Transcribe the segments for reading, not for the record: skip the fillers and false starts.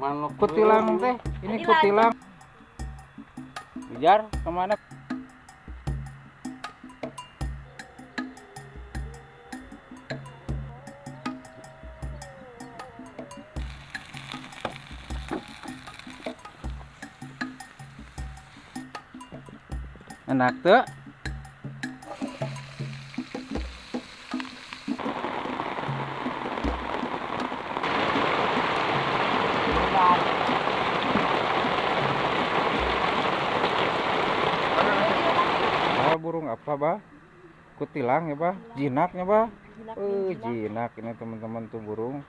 Manuk Kutilang teh, ini kutilang. Bijar kemana? Enak tuh. Oh, burung apa, Bah? Kutilang ya, Bah? Jinaknya, Bah? Jinak ini teman-teman tuh burung.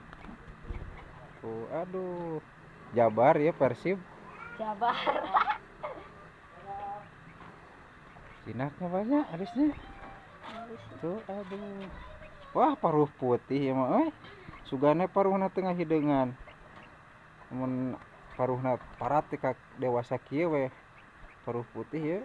Tuh, aduh. Jabar ya, Persib. Jabar. Jinaknya banyak harusnya. Tuh, aduh. Wah, paruh putih ya mah euy. Sugane paruhna tengah hideungan. Mun paruhna parat teh ka dewasa kieu we. Paruh putih ya.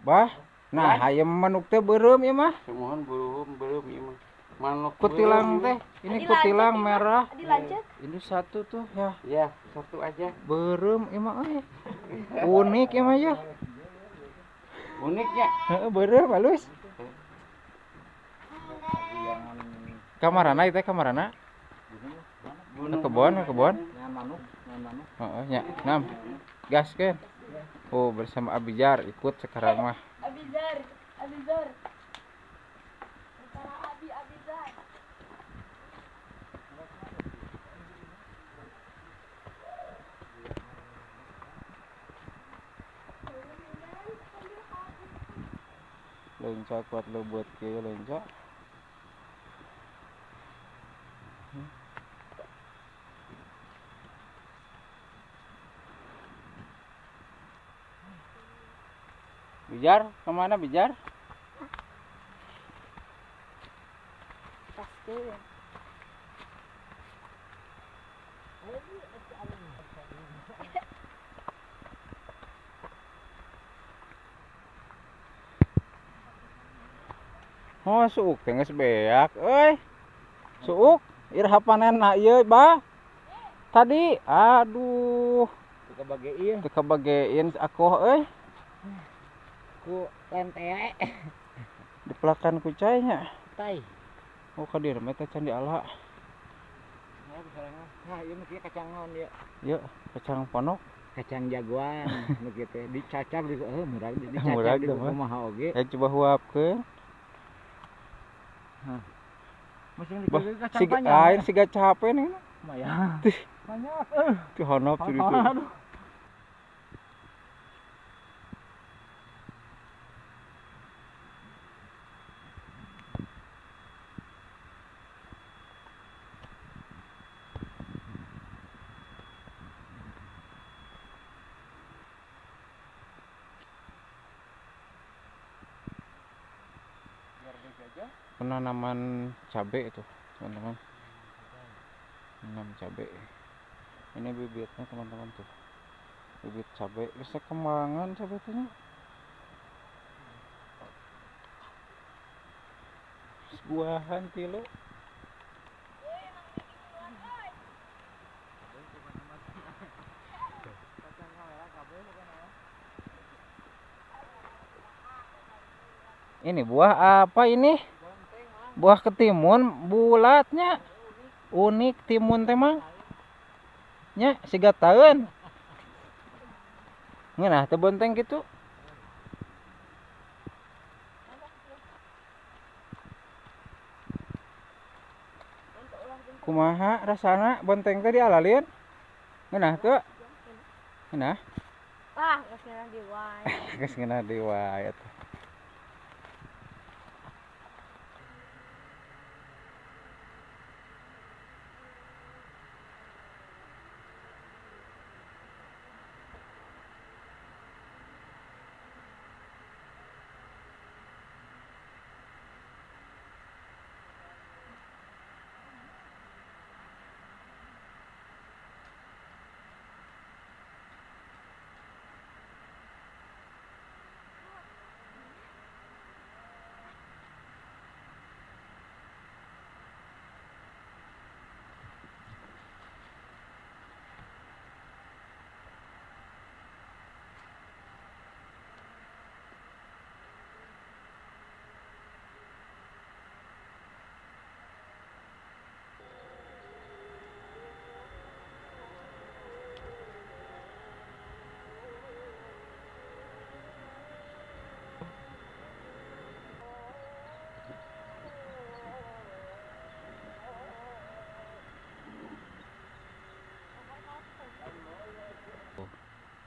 Bah, nah hayam manuk teh beureum ieu mah. Semohon beureum ieu mah. Manuk kutilang teh, ini kutilang merah. Ini satu tuh ya. Ya, satu aja. Beureum ieu mah euy. Unik ieu mah ya. Uniknya. Heeh, beureum halus. Kamarana ieu teh kamarana? Ke kebon, ke kebon. Heeh, nya. Nam. Gaskeun. Oh, bersama Abijar ikut sekarang mah. Abijar, Abijar. Abi Abijar. Lenca kuat lo buat kieu lenca. Bijar, kemana Bijar? Pasti. Oh, suuk teh geus beak euy. Suuk, iraha panenna ieu, Bah? Tadi, aduh. Teu kabagein. Teu kabagein akoh euy. Ku lente. Dipelakan ku cai nya. Tai. Oh, ka dieu mah teh can diala. Nah, ieu mah kacang naon ieu? Ieu kacang ponok. Kacang jagoan nu kieu teh dicacap di heuh murag dicacap di kumaha oge. Eh coba huapkeun. Hah. Masih kacang panjang. Lain siga capek nih. Lumayan. Banyak. Tuh honop tuh itu. Penanaman cabe itu teman-teman, menanam cabe. Ini bibitnya teman-teman tuh, bibit cabe bisa kembangan cabe itu nya. Buahan tilu. Ini buah apa ini? Buah ketimun bulatnya. Unik timun teh mang. Nya siga taeun. Ngeunah teu bonteng kitu. Kumaha rasana bonteng teh dialalin? Ngeunah teu? Ngeunah? Wah, geus ngeunah deui wae. Geus ngeunah deui wae atuh.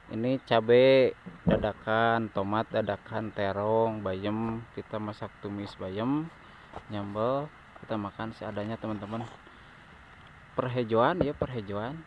Ini cabe dadakan, tomat dadakan, terong, bayam. Kita masak tumis bayam, nyambel. Kita makan seadanya teman-teman. Perhejoan ya, perhejoan.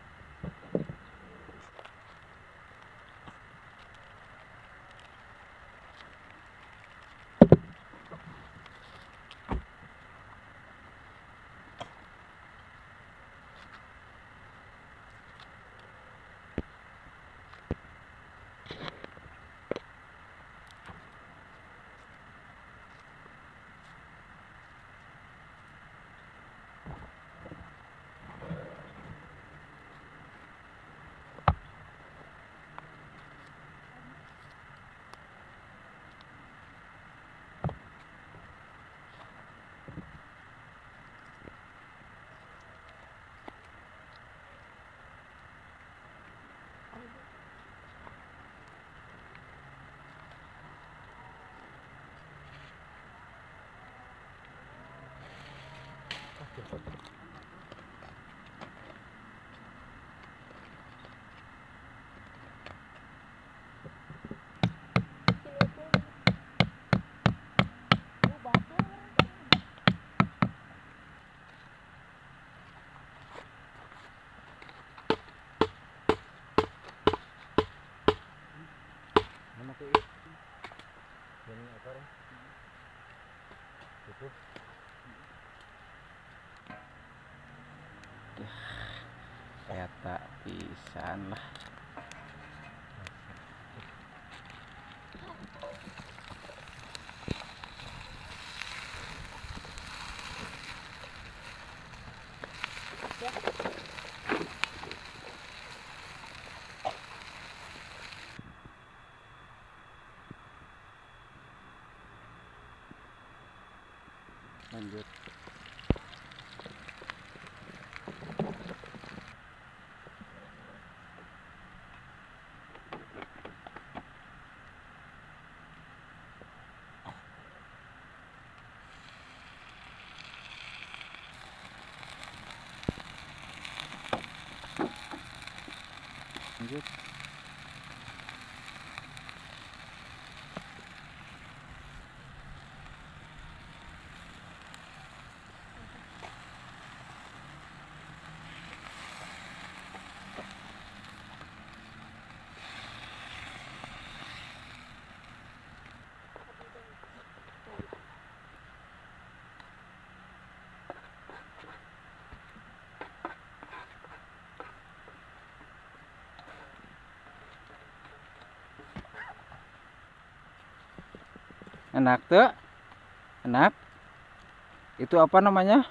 Eta pisan lah. Lanjut. Lanjut. Enak tuh, enak. Itu apa namanya?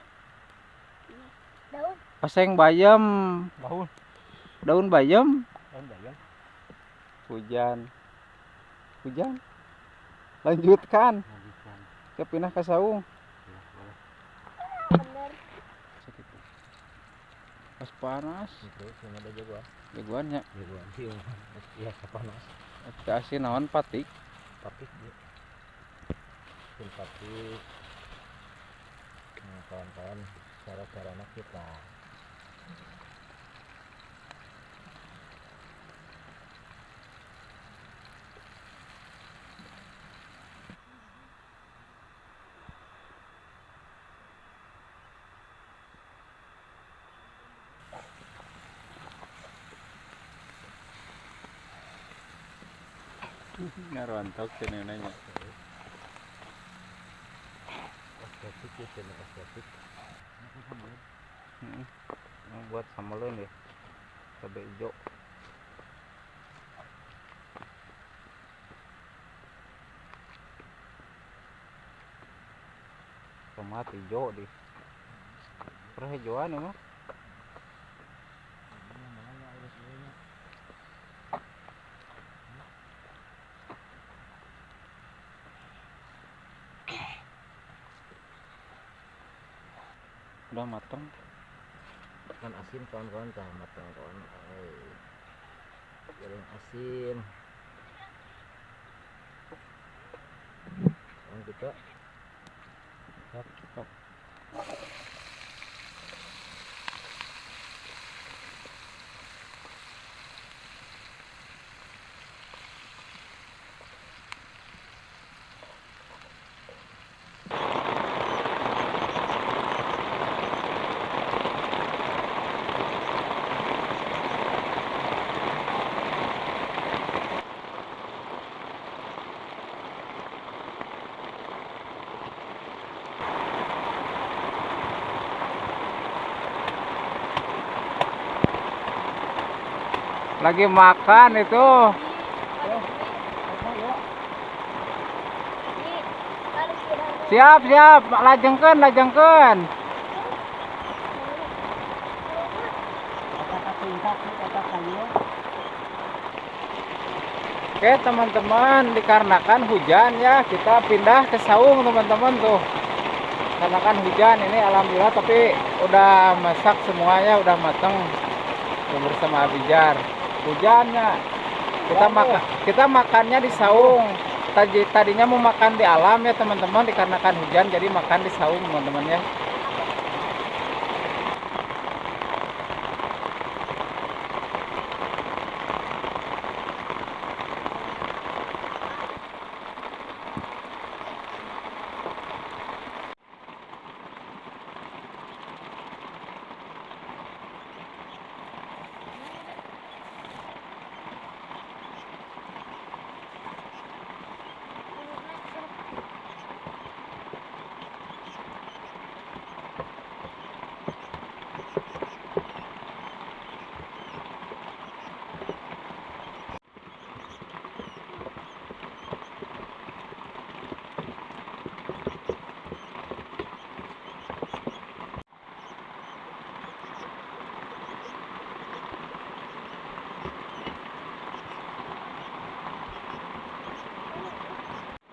Daun. Paseng bayam. Daun. Daun bayam. Daun bayam. Hujan. Hujan. Lanjutkan. Lanjutkan. Kita pindah ke saung. Ya, boleh. Bener. Sakit. Pas panas. Itu sama ada jagoan. Jagoannya. Jagoan sih. Iya, panas. Kita asin naon patik. Patik dia. Patik. Nah, kawan-kawan, cara-caranya kita ngarontok cenah nanya. Estetik ya, channel estetik. Buat sambelin ya, cabai hijau. Tomat hijau deh. Perhijauan ya mah. Udah matang kan asin kawan-kawan, tah matang kawan. Goreng asin. Sekarang kita Top. Lagi makan itu. Siap, siap. Lajengkeun, lajengkeun. Oke teman-teman, dikarenakan hujan ya, kita pindah ke saung teman-teman tuh. Karena kan hujan ini alhamdulillah, tapi udah masak semuanya, udah mateng. Tuh, bersama Abijar. Hujannya kita makannya di saung. Tadinya mau makan di alam ya teman-teman, dikarenakan hujan jadi makan di saung teman-teman ya.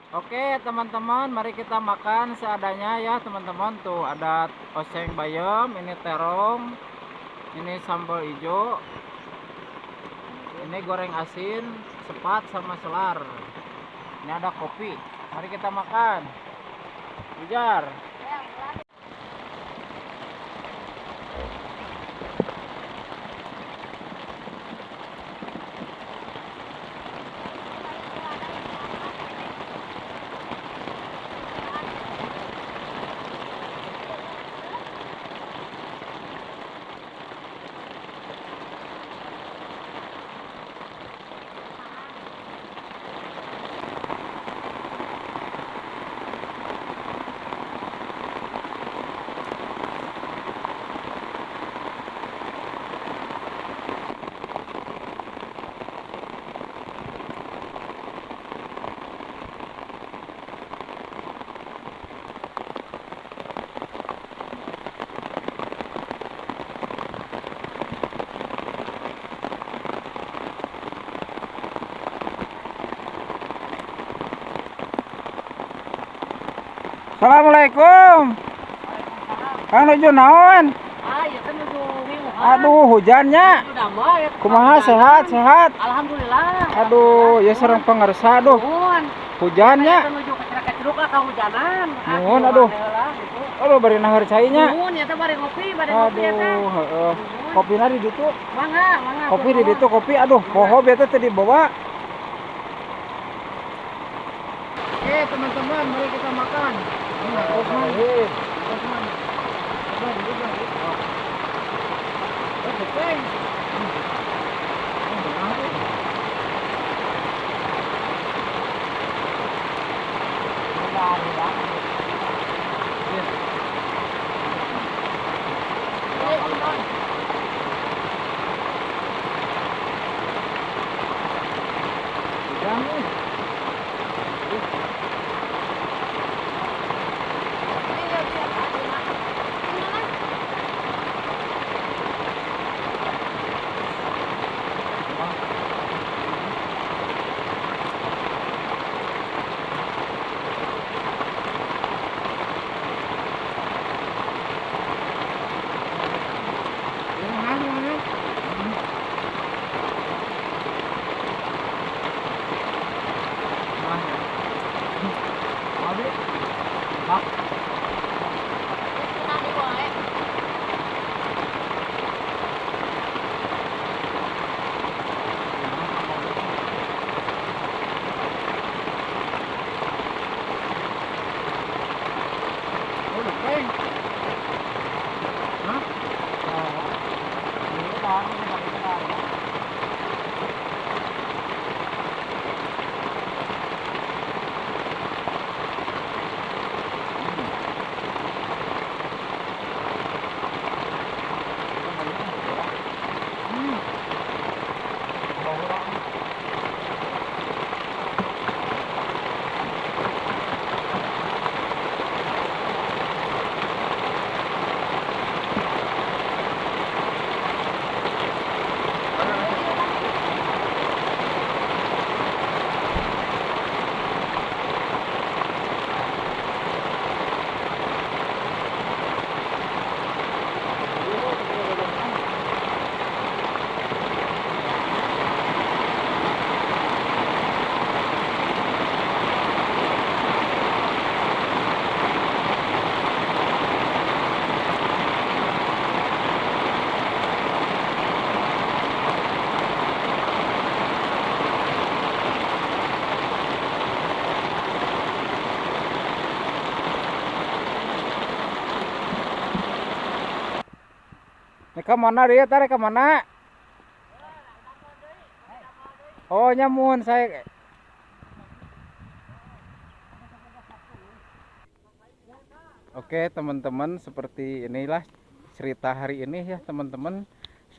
Oke teman-teman, mari kita makan seadanya ya teman-teman. Tuh ada oseng bayam, ini terong, ini sambal hijau, ini goreng asin, sepat sama selar. Ini ada kopi. Mari kita makan. Ujar. Assalamualaikum. Kang nuju naon? Aduh, hujannya. Kumaha, sehat, sehat. Alhamdulillah. Aduh, ya serang pangarsa aduh. Hujannya. Nuhun aduh. Aduh bari nahar cai nya. Nuhun ya teh bari ngopi, bari ngopi ya teh. Aduh, heeh. Kopina di ditu. Mangga, mangga. Kopi di ditu kopi aduh, poho beta teh dibawa. Oke, teman-teman, mari kita makan. Rek ka mana dia teh, rek ka mana? Oh, nyamun saya. Oke, teman-teman, seperti inilah cerita hari ini ya, teman-teman.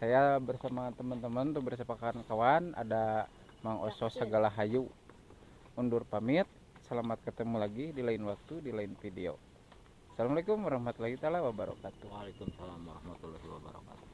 Saya bersama teman-teman tuh, bersama kawan-kawan, ada Mang Oso segala hayu. Undur pamit. Selamat ketemu lagi di lain waktu, di lain video. Assalamualaikum warahmatullahi taala wabarakatuh. Waalaikumsalam warahmatullahi wabarakatuh.